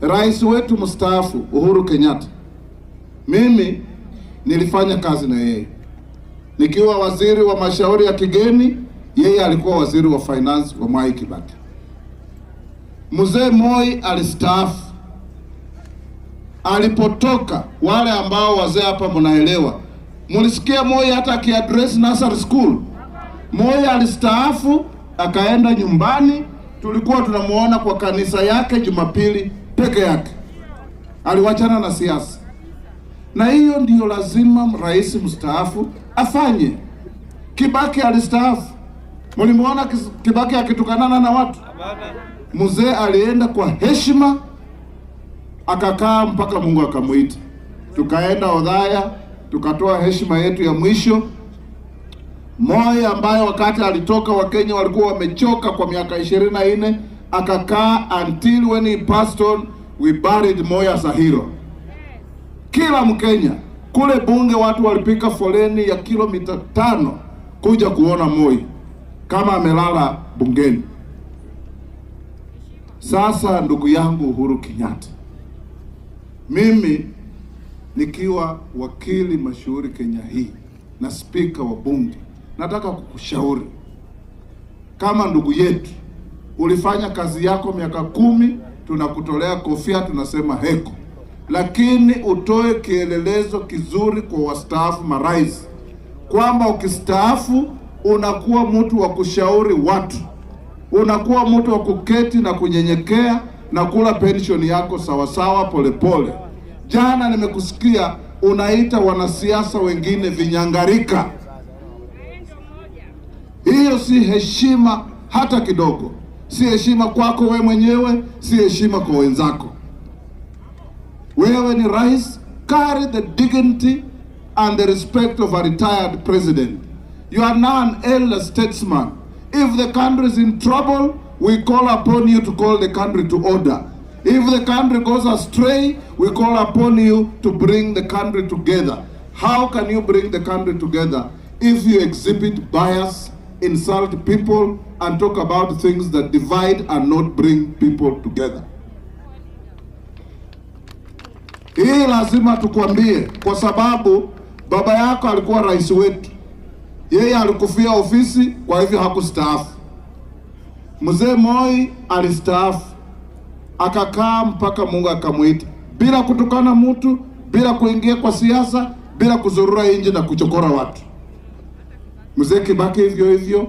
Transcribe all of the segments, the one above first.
Rais wetu mstaafu Uhuru Kenyatta, mimi nilifanya kazi na yeye nikiwa waziri wa mashauri ya kigeni, yeye alikuwa waziri wa finance wa Mwai Kibaki. Mzee Moi alistaafu. Alipotoka, wale ambao wazee hapa mnaelewa, mulisikia Moi hata akiaddress nursery school. Moi alistaafu akaenda nyumbani, tulikuwa tunamuona kwa kanisa yake Jumapili peke yake, aliwachana na siasa. Na hiyo ndiyo lazima rais mstaafu afanye. Kibaki alistaafu, mlimuona Kibaki akitukanana na watu? Mzee alienda kwa heshima akakaa mpaka Mungu akamuita. Tukaenda Othaya tukatoa heshima yetu ya mwisho. Moi ambaye wakati alitoka Wakenya walikuwa wamechoka kwa miaka 24, akakaa until when he passed on, we buried Moi as a hero. Kila Mkenya kule bunge watu walipika foleni ya kilomita 5 kuja kuona Moi kama amelala bungeni. Sasa ndugu yangu Uhuru Kenyatta, mimi nikiwa wakili mashuhuri Kenya hii na spika wa bunge, nataka kukushauri kama ndugu yetu. Ulifanya kazi yako miaka 10, tunakutolea kofia, tunasema heko, lakini utoe kielelezo kizuri kwa wastaafu marais, kwamba ukistaafu unakuwa mtu wa kushauri watu, unakuwa mtu wa kuketi na kunyenyekea na kula pension yako sawasawa, polepole. Jana nimekusikia unaita wanasiasa wengine vinyangarika. Hiyo si heshima hata kidogo. Si heshima kwako we mwenyewe, si heshima kwa wenzako. Wewe ni rais, carry the dignity and the respect of a retired president. You are now an elder statesman. If the country is in trouble, we call upon you to call the country to order. If the country goes astray, we call upon you to bring the country together. How can you bring the country together if you exhibit bias, insult people, and talk about things that divide and not bring people together? Hii lazima tukwambie, kwa sababu baba yako alikuwa rais wetu, yeye alikufia ofisi, kwa hivyo hakustaafu. Mzee Moi alistaafu akakaa mpaka Mungu akamwita, bila kutukana mtu, bila kuingia kwa siasa, bila kuzurura nje na kuchokora watu. Mzee Kibaki hivyo hivyo.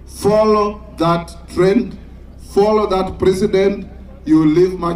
Follow that trend, follow that precedent, you will live much